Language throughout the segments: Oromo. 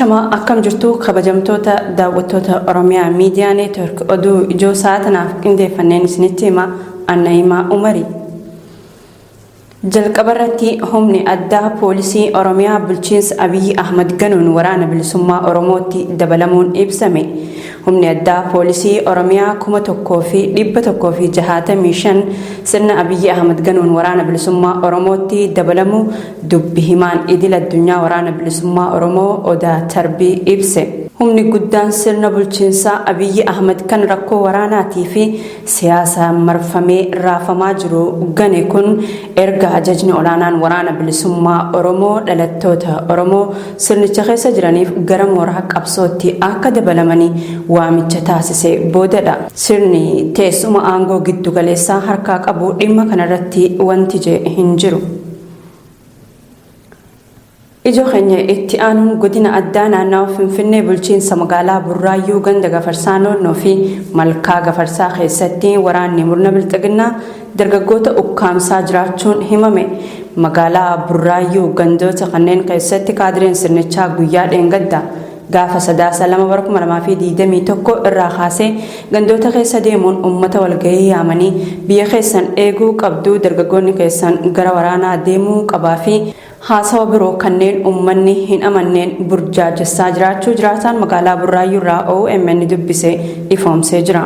Ashamaa akkam jirtu kabajamtoota daawwattoota Oromiyaa Miidiyaa Neetwork oduu ijoo sa'a tanaaf qindeeffanneen isinitti hima Anna'imaa Umarii. Jalqabarratti humni addaa poolisii Oromiyaa bulchiinsa Abiyyi Ahmad ganuun waraana bilisummaa Oromootti dabalamuun ibsame. Humni addaa poolisii Oromiyaa 1165 sirna Abiyyi Ahmad ganuun waraana bilisummaa Oromootti dabalamuu dubbi himaan idil addunyaa waraana bilisummaa Oromoo Odaa Tarbii ibse. Humni guddaan sirna bulchiinsaa Abiyyi Ahmad kan rakkoo waraanaatii fi siyaasaan marfamee raafamaa jiru gane kun erga ajajni olaanaan waraana bilisummaa Oromoo dhalattoota Oromoo sirnicha keessa jiraniif gara mooraa qabsootti akka dabalamanii waamicha taasise boodadha. Sirni teessuma aangoo giddu galeessaa harkaa qabu dhimma kanarratti wanti jee hin jiru. Ijoo keenya itti aanuun godina addaa naannawa Finfinnee bulchiinsa magaalaa Burraayyuu ganda Gafarsaa Noonnoo fi Malkaa Gafarsaa keessatti waraanni murna bilxiginnaa dargaggoota ukkaamsaa jiraachuun himame. Magaalaa Burraayyuu gandoota kanneen keessatti kaadireen sirnichaa guyyaa dheengaddaa gaafa Sadaasa 2 bara 2021 irraa kaasee gandoota keessa deemuun uummata walgahii yaamanii biyya keessan eeguu qabdu dargaggoonni keessan gara waraanaa deemuu qabaa fi haasawa biroo kanneen uummanni hin amanneen burjaajessaa jiraachuu jiraataan magaalaa Burraayyuu irraa OMN dubbise ifoomsee jira.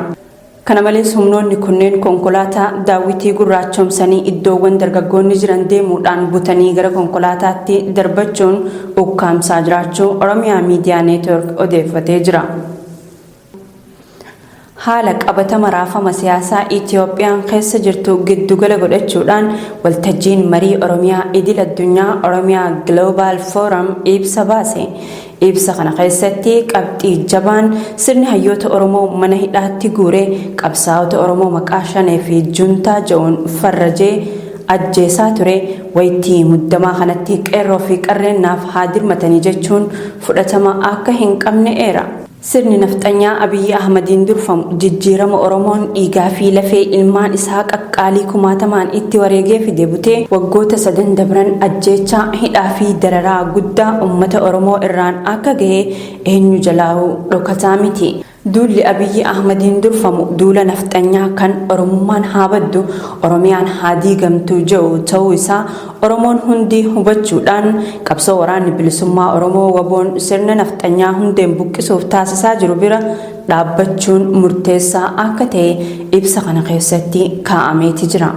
Kana malees humnoonni kunneen konkolaataa daawwitii gurraachomsanii iddoowwan dargaggoonni jiran deemuudhaan butanii gara konkolaataatti darbachuun ukkaamsaa jiraachuu Oromiyaa Miidiyaa Neetwork odeeffatee jira. Haala qabatama raafama siyaasaa Itiyoophiyaan keessa jirtu giddugala godhachuudhaan waltajjiin marii Oromiyaa idil addunyaa Oromiyaa Global Forum ibsa baase. Ibsa kana keessatti qabxii jabaan sirni hayyoota Oromoo mana hidhaatti guure qabsaa'ota Oromoo maqaa shanee fi juntaa jedhuun farrajee ajjeesaa ture waytii muddamaa kanatti qeerroo fi qarreen naaf haa dirmatanii jechuun fudhatama akka hin qabne eera. Sirni nafxanyaa Abiyyi Ahmadiin durfamu jijjiirama Oromoon dhiigaa fi lafee ilmaan isaa qaqqaalii kumaatamaan itti wareegee fide butee waggoota sadan dabran ajjeechaa hidhaa fi dararaa guddaa uummata Oromoo irraan akka gahe eenyu jalaa'uu dhokataa miti. Duulli Abiyyi Ahmadiin durfamu duula nafxanyaa kan Oromummaan haa baddu Oromiyaan haa diigamtu jedhu ta'uu isaa Oromoon hundi hubachuudhaan qabsoo waraanni bilisummaa Oromoo waboon sirna nafxanyaa hundeen buqqisuuf taasisaa jiru bira dhaabbachuun murteessaa akka ta'e ibsa kana keessatti kaa'ameeti jira.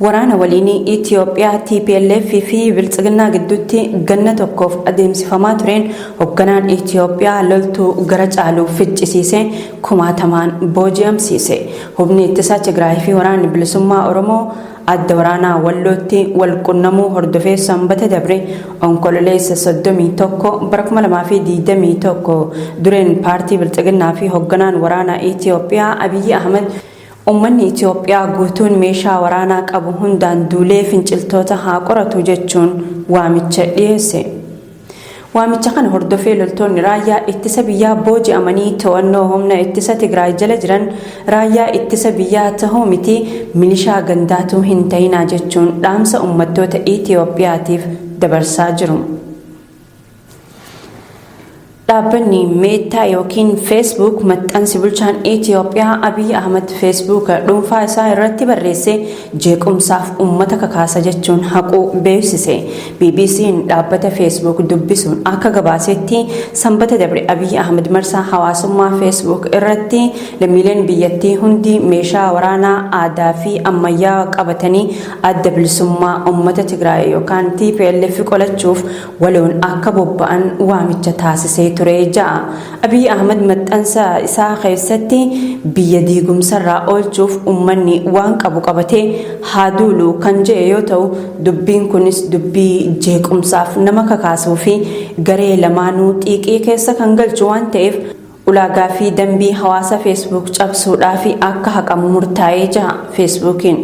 Waraana waliinii Itiyoophiyaa TPLF fi Biltsiginnaa gidduutti ganna tokkoof adeemsifamaa tureen hoogganaan Itiyoophiyaa loltuu gara caalu ficcisiisee kumaatamaan booji'amsiise. Humni ittisaa Tigraay fi waraanni bilisummaa Oromoo adda waraanaa Wallootti wal qunnamuu hordofee sanbata dabre onkololeessa 31 bara 2021 dureen paartii Biltsiginnaa fi hoogganaan waraanaa Itiyoophiyaa Abiyyi Ahmad Uummanni Itiyoophiyaa guutuun meeshaa waraanaa qabu hundaan duulee finciltoota haa qoratu jechuun waamicha dhiyeesse. Waamicha kana hordofee loltoonni raayyaa ittisa biyyaa booji'amanii to'annoo humna ittisa Tigraay jala jiran raayyaa ittisa biyyaa tahuu miti milishaa gandaatuu hin ta'inaa jechuun dhaamsa uummattoota Itiyoophiyaatiif dabarsaa jiru. Dhaabbanni Meettaa yookiin Feesbuuk maxxansi bulchaan Itiyoophiyaa Abiy Ahmad Feesbuuk dhuunfaa isaa irratti barreesse jeequmsaaf uummata kakaasa jechuun haquu beeksise. BBC'n dhaabbata Feesbuuk dubbisuun akka gabaasetti sanbata dabre Abiy Ahmad marsaa hawaasummaa Feesbuuk irratti lammiileen biyyattii hundi meeshaa waraanaa aadaa fi ammayyaa qabatanii adda bilisummaa uummata Tigraay yookaan TPLF qolachuuf waloon akka bobba'an waamicha taasisee ture ja'a. Abiy Ahmad maxxansa isaa keessatti biyya diigumsarraa oolchuuf uummanni waan qabu qabatee haa duulu kan jedhe yoo ta'u dubbiin kunis dubbii jeequmsaaf nama kakaasuu fi garee lamaanuu xiiqii keessa kan galchu waan ta'eef ulaagaa fi dambii hawaasa feesbuuk cabsuudhaa fi akka haqamu murtaa'ee jira feesbuukiin.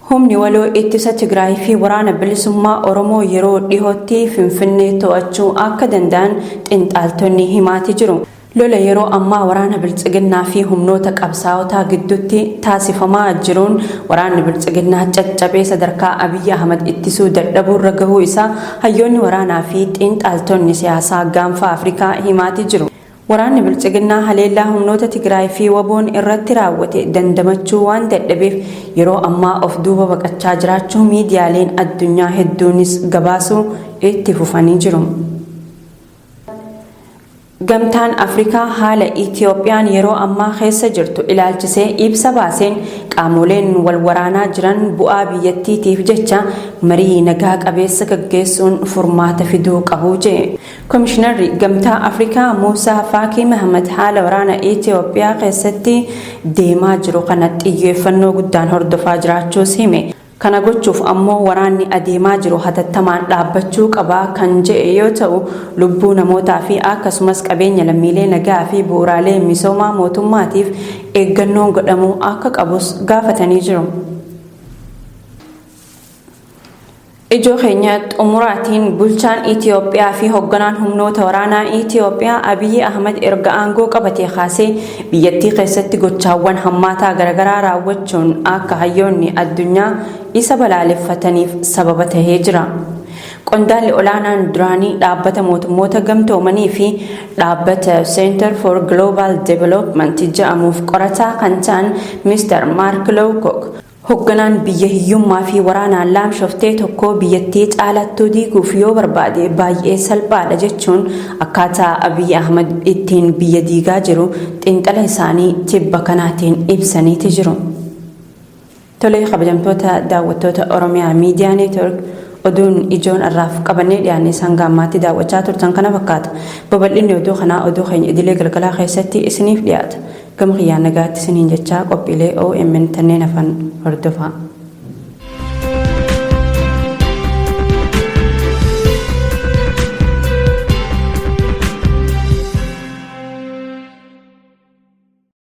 Humni waloo ittisa Tigraay fi waraana bilisummaa Oromoo yeroo dhihootti Finfinnee to'achuu akka danda'an xinxaaltonni himaati jiru. Lola yeroo ammaa waraana Biltsiginnaa fi humnoota qabsaa'otaa gidduutti taasifamaa jiruun waraanni Biltsiginnaa caccabee sadarkaa Abiyyi Ahmad ittisuu dadhabuurra gahuu isaa hayyoonni waraanaa fi xiinxaaltonni siyaasaa gaanfa Afrikaa himaati jiru. Waraanni Biltsiginnaa haleellaa humnoota Tigraay fi WBOn irratti raawwate dandamachuu waan dadhabeef yeroo ammaa of duuba baqachaa jiraachuu miidiyaaleen addunyaa hedduunis gabaasuu itti fufanii jiru. Gamtaan Afrikaa haala Itiyoophiyaan yeroo ammaa keessa jirtu ilaalchisee ibsa baaseen qaamoleen wal waraanaa jiran bu'aa biyyattiitiif jecha marii nagaa qabeessa gaggeessuun furmaata fiduu qabu jedhe. Komishinarri Gamtaa Afrikaa Muusaa Faakii Mahamad haala waraana Itiyoophiyaa keessatti deemaa jiru kana xiyyeeffannoo guddaan hordofaa jiraachuus hime. Kana gochuuf ammoo waraanni adeemaa jiru hatattamaan dhaabbachuu qaba kan jedhe yoo ta'u, lubbuu namootaa fi akkasumas qabeenya lammiilee nagaa fi bu'uuraalee misoomaa mootummaatiif eeggannoon godhamuu akka qabus gaafatanii jiru. Ijoo keenya xumuraatiin bulchaan Itiyoophiyaa fi hogganaan humnoota waraanaa Itiyoophiyaa Abiyyi Ahmad erga aangoo qabatee kaasee biyyattii keessatti gochaawwan hammaataa garagaraa raawwachuun akka hayyoonni addunyaa isa balaaleffataniif sababa tahee jira. Qondaalli olaanaan duraanii dhaabbata mootummoota gamtoomanii fi dhaabbata Center for Global Development jedhamuuf qorataa kan ta'an Mr. Mark Lowcock Hogganaan biyya hiyyummaa fi waraanaan laamshoftee tokko biyyattii caalattuu diiguuf yoo barbaade baay'ee salphaadha jechuun akkaataa Abiy Ahmad ittiin biyya diigaa jiru xiinxala isaanii tibba kanaatiin ibsaniiti jiru. Tolee kabajamtoota daawwattoota Oromiyaa Miidiyaa Neetwork oduun ijoon irraaf qabannee dhiyaanne isaan gaammaatti daawwachaa turtan kana fakkaata. Babal'inni oduu kanaa oduu keenya idilee galgalaa keessatti isiniif dhiyaata. Gama kiyyaan nagaatti isiniin jechaa qophiilee OMN tanneen hafan hordofaa.